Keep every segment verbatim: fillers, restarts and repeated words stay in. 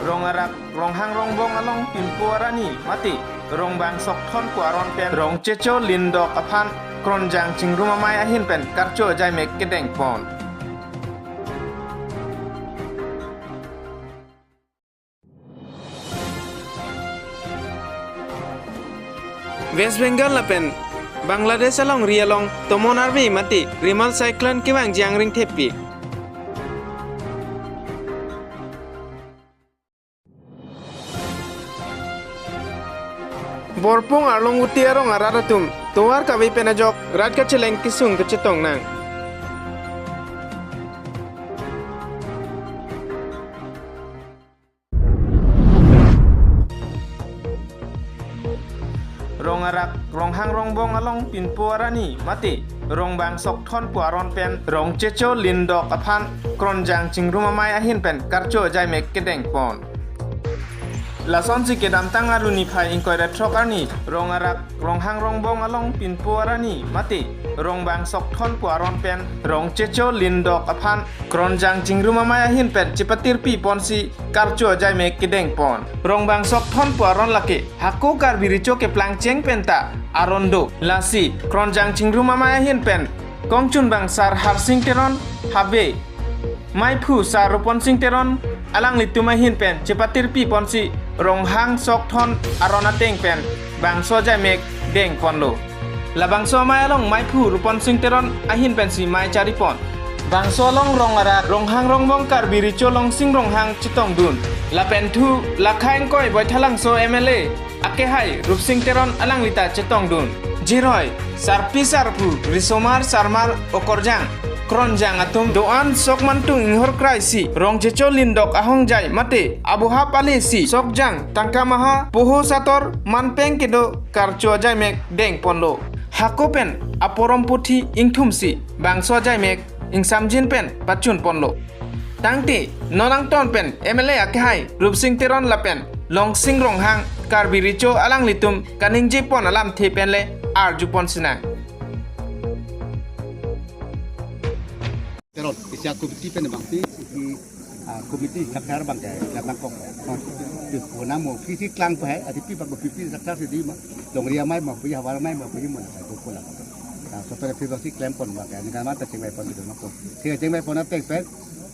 Rong Arak, Ronghang Rongbong along Pinpo Arani mate Rongbang Sokthon pu aron pen Rong Checho Lindok aphan Kronjang Chingrum Amei ahin pen karcho ajaimek kedeng pon. West Bengal lapen Bangladesh alongri along tomon arve mate Remal Cyclone kevangji angring thepik. Borpung Arlong Uti arong arat atum tovar kave pen ajok rat kacheleng kesung kachetong nang. Rong Arak, Ronghang Rongbong along Pinpo Arani mate Rongbang Sokthon pu aron pen Rong Checho Lindok aphan Kronjang Chingrum Amei ahin pen karcho ajaimek kedeng pon. Lasonsi kedamtang arni phai ingkoi ra throk arni Rong Arak, Ronghang Rongbong along Pinpo Arani mate Rongbang Sokthon pu aron pen Rong Checho Lindok aphan Kronjang Chingrum Amei ahin pen chepatirpi ponsi karcho ajaimek kedeng pon. Rongbang Sokthon pu aron lake hako Karbi Recho keplang cheng penta aron do. Lasi Kronjang Chingrum Amei ahin pen kongchunbang Sar Harsing Teron, habe maiphu Sar Rupon Sing Teron alanglitum ahin pen chepatirpi ponsi Ronghang Sokthon aron ateng pen bangso ajaimek deng ponlo. Labangso amei along maiphu Rupon Sing Teron ahin pensi mei chari pon. Bangso along Rong Arak, Ronghang Rongbong Karbi Recho Longsing Ronghang chetongdun. Lapen thu lakha ingkoi Baithalangso M L A akehai Rupsing Teron alanglita chetongdun. Jiroi, sarpi sarpo, risomar sarmar okorjang, kronjang atum do-an sok mantung inghor krai si Rong Checho Lindok ahongjai mate abohap ale si sokjang tangka maha poho sator manpeng kedo karcho ajaimek deng ponlo. Hako pen aporom puthi ingthum si bangso ajaimek ingsamjin pen pachun ponlo. Tangte non angton pen M L A akehai Rupsing Teron lapen Longsing Ronghang Karbi Recho alanglitum kaningje pon alamthe pen le arju pon sinang. Teron, isi a committee pen bangsi, isi, ah, committee chapter abang ke, jatang kok. Pi puna mo, pi si klang pa hai, ati pi bang ko pi pi chapter si di ma, longri amei ma, pi havar amei ma, pi mo na sai ko ko la. Ah, so pen pi bangsi klem pon abang ke, ni kan mata chingmei pon di ma ko. Si chingmei pon ateng pen,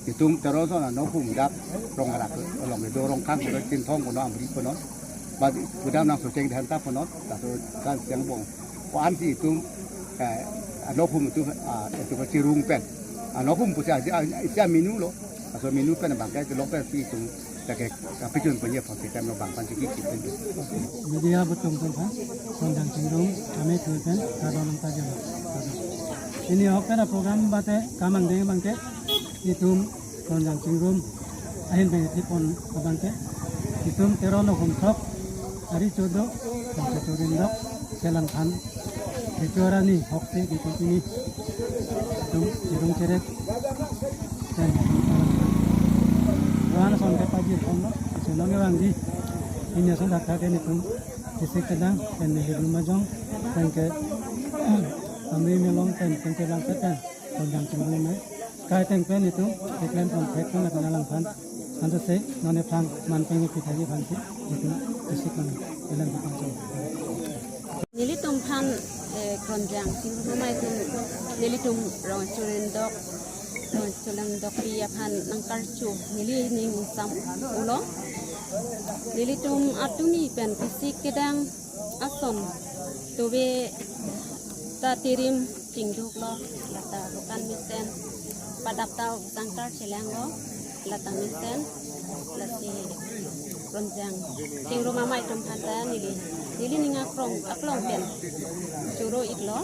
itum Teron ason anokhum dap, Rong Arak, along do Rongkhang, do Chinthong, do Amri kono. Bad, budam nang so cheng dhan ta pon, ta so kan siang bong. Ko-an si itum, eh, anokhum itum, ah, itum chirung pen. Anokhum pusi aja, ah, isi aminu lo. Laso aminu pen abang ke kelok pen si itum lake kapachun punya pon si tem lo bang pan si kiki pen. Media butong pen ha, Kronjang Chingrum, kami tu pen, kadon ta jelo. Pini ok pen program bate, kamang deng abang ke, itum Kronjang Chingrum ahin pen thepon abang ke, itum Teron akhum thok, ari chodo, Rong Checho Lindok, Chelang Than, Checho Arani, hok se, itum pini, itum, itum cheret, pen, wan son ke pajir kono, sino ke bang di, ini son dakha ke itum, isi kedang, pen, Hebrew Majong, pen ke, Amri Melong, pen, pen ke bang ke, pen, Kronjang Chingrum Amei. Kai teng pen itum, keklem pon thek pen akan alang phan. Anto se, non ephan, manpeng epithai aphan si, itum, isi kon, elang ephan si. Nelitum phan, eh, Kronjang Chingrum Amei atum, nelitum Rong Checho Lindok, Rong Checho Lindok pi aphan nangkarcho, neli ning sam ulo. Nelitum atumi pen isi kedang ason, tove ta tirim chingduk lo, lata bukan mesen, padap ta sangkar chelang lo, lata mesen, lasi Kronjang Chingrum Amei atum phan ta neli, neli ning akrong, aklong pen choro iklo.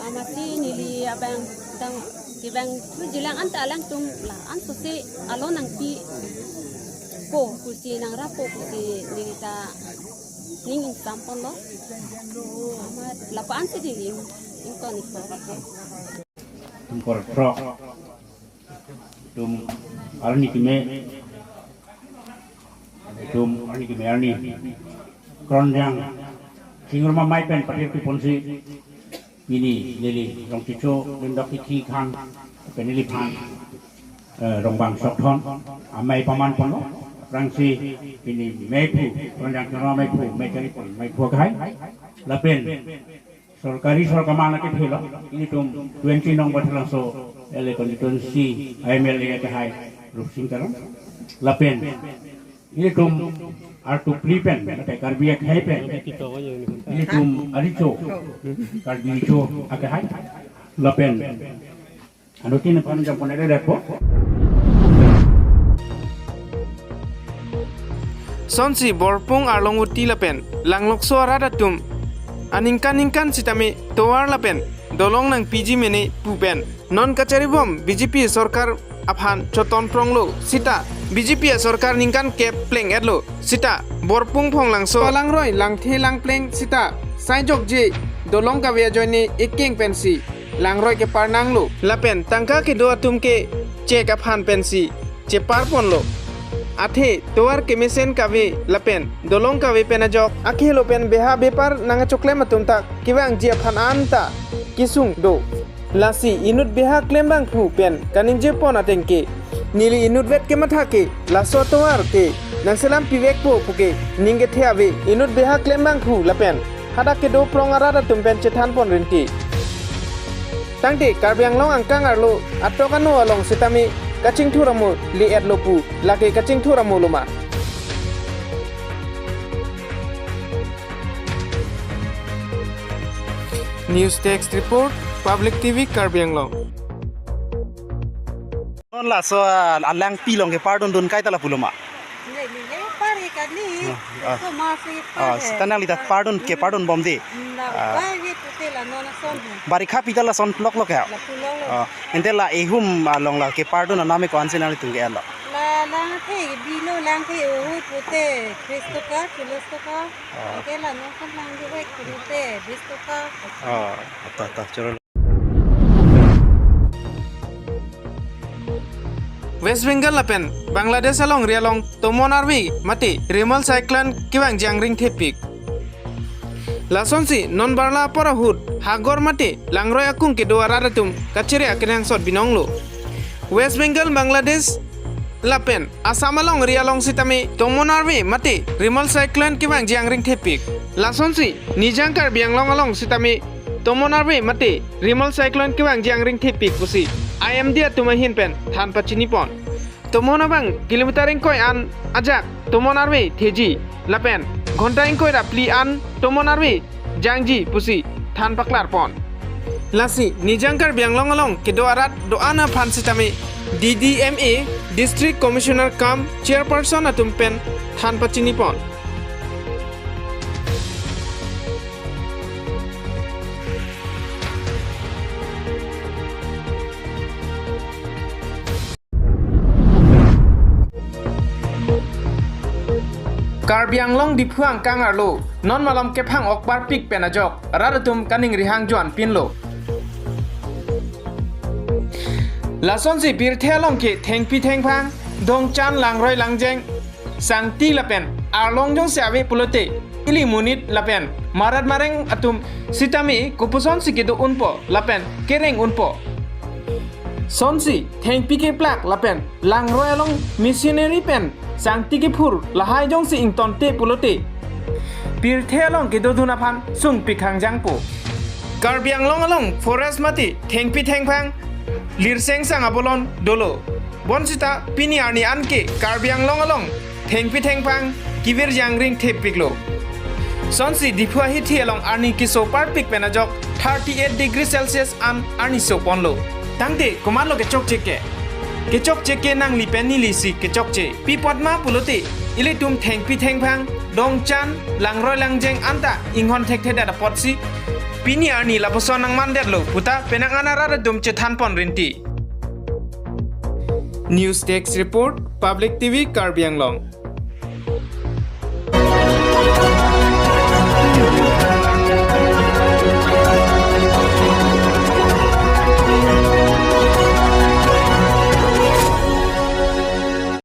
Amatsi neli abang dang, kibang tu jilang anta alangtum la-an sosi alo nangpi po pusi nangra po pusi neli ta ning ingsam ponlo. Amat lapu-an si di ing, ington ikpo. Ingkoi ra throk. Itum arni keme, itum arni keme arni Kronjang Chingrum Amei pen patirpi ponsi, pini neli Rong Checho Lindok kithi khang pen neliphan, eh, Rongbang Sokthon amei paman ponlo. Prangsi pini meiphu, pranjang kama meiphu, mechari pon, meiphu akhai. Lapen sorkari sorkar mana ke thelo, ilitum twenty number Thalangso L A constituency M L A akhai Rupsing Teron. Lapen ilitum artu phli pen, mate Karbi akhai pen, ilitum aricho, Karbi richo akhai. Lapen anuttin aphan jam pon-e-det po. Sonsi Borpung, Arlongvoti lapen Langlokso arat atum aningkan ningkan sitame tovar lapen dolong nangpiji mene pu pen non kacharibom B J P sorkar aphan choton pronglo sita B J P sorkar ningkan kep pleng-etlo sita Borpung Phonglangso, Palangroi, Langthe, Langpleng sita saijokje dolong kave ajoine ekeng pensi langroi kepar nanglo. Lapen tangka kedo atum ke chek aphan pensi chepar ponlo. Athe tovar kemesen kave lapen dolong kave pen ajok akhelo pen beha bepar nangkachoklem atum ta kevangji aphan anta kesung do. Lasi inut beha klem bangphu pen kaningje pon ateng ke, neli inutvet kematha ke laso tovar ke nangselam pivekpo pu ke ning kethe ave. Inut beha klem bangphu lapen hadak kedo prong arat atum pen chethan pon rinti. Tangte Karbi Anglong angkang arlo atok ano along sitame kachingthur amo le-etlo pu, lake kachingthur amo loma. News Desk Report, Public T V Karbi Anglong. Non laso, ah, alangpi along kepardun dun kaita lapu loma? Neli le par-e kali. Ah, ah. So ma si ah, par-e. Sita nangli ta pardun, kepardun bom de. Hmm, la ah. Bai he pute la non ason he. Barikha pi ta lason lok lok ya? Lapu lok lok. Ah, ante la ehum along la kepardun anam ko-ansi nanglitum ke-etlo? La Langthe bilo, Langthe ahut pute tris toka, cholish toka. Ah. Ante la non kan Langthe ahut pute bis toka. Ah, ta, ta, choro. West Bengal lapen Bangladesh alongri along tomon arve mate Remal Cyclone kevangji angring thepik. Lasonsi non barla apor ahut hagor mate langroi akung kedo arat atum kachere akenangsot binonglo. West Bengal, Bangladesh lapen Assam alongri along sitame tomon arve mate Remal Cyclone kevangji angring thepik. Lasonsi Nijang Karbi Anglong along sitame tomon arve mate Remal Cyclone kevangji angring thepik pusi I M D atum ahin pen than pachini pon. Tomon abang kilometer ingkoi an ajak tomon arve theji lapen ghonta ingkoi ra phli an tomon arve jangji pusi than paklar pon. Lasi Nijang Karbi Anglong along kedo arat do-an aphan sitame D D M A, District Commissioner cum Chairperson atum pen than pachini pon. Karbi Anglong Diphu angkang arlo non malom kephang ok parpik pen ajok rat atum kaningri hang joan pinlo. Lasonsi pirthe along ke thengpi thengphang, dongchan, langroi langjeng, sangti lapen arlong jongsi ave pulote ili monit lapen marat mareng atum sitame kopuson si kedo unpo lapen kereng unpo. Sonsi thengpi keplak lapen langroi along machinery pen sangti kephur lahai jongsi ingtonte pulote pirthe along kedodun aphan sungpik hangjangpo. Karbi Anglong along forest mate thengpi thengphang, lirsengsang abolon dolo. Bonsita pini arni anke Karbi Anglong along thengpi thengphang kevirji angring thepiklo. Sonsi Diphu ahithi along arni keso parpik pen ajok thirty eight degree Celsius an arni soponlo. Tangte komatlo kechokche ke? Kechokche ke nangli pen neli si kechokche. Pi apot ma pulote ilitum thengpi thengphang, dongchan, langroi langjeng anta inghon thekthedet apotsi pini arni lapuson nangmandetlo puta penang an arat atum chethan pon rinti. News Desk Report, Public T V Karbi Anglong.